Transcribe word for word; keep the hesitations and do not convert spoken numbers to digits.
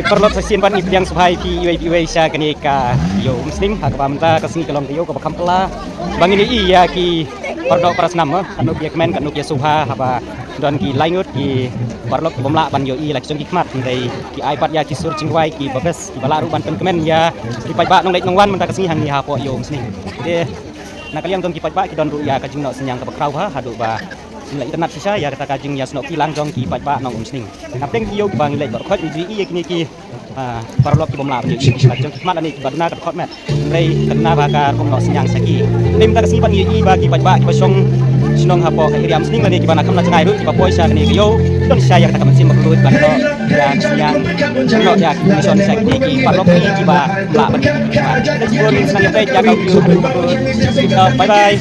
Paralok, sa shisien pat ngi pdiang sngewbha ïa phi iwei pa iwei sha kane ka ïew Umsning, ha kaba mynta ka sngi ka long ka ïew kaba kham pla ba ngin ïohi ïa ki para doh para snam, eh, katno ki ïa kmen, katno ki ïa sngewbha, haba don ki lai ngut ki paralok ki bym lah ban ïohi la ki jong ki khmat, hynrei ki ai pat ïa ki sur jingrwai kiba best, kiba lah ruh ban pynkmen ïa ki paidbah nongleit nongwan mynta ka sngi hangne hapoh ïew Umsning. Te na ka liang jong ki paidbah ki don ruh ïa ka jingnoh synñiang kaba khraw bha haduh ba ngi la itynnad shisha ïa kata ka jingïasnoh kti lang jong ki paidbah nong Umsning. Napdeng ki ïew kiba ngi leit bad khot ngi ju ïohi ïa kine ki, ah, paralok ki bym lah ban ïohi la ki jong ki khmat lane kiba duna ka dkhot met. Hynrei ka duna ba ka rukom noh synñiang sha ki. Te mynta ka sngi pat ngi ïohi ba ki paidbah kiba shong shnong hapoh ka area Umsning lane kiba na kham na jngai ruh kiba poi sha kane ka ïew ki don shisha ïa kata ka mynsiem ba kyrduh ban noh ïa ka synñiang, noh ïa ki mission sha kine ki paralok kiba lah ban ïohi. Te shibun sngewbha ïa ka video haduh ba kyrduh. Bye bye.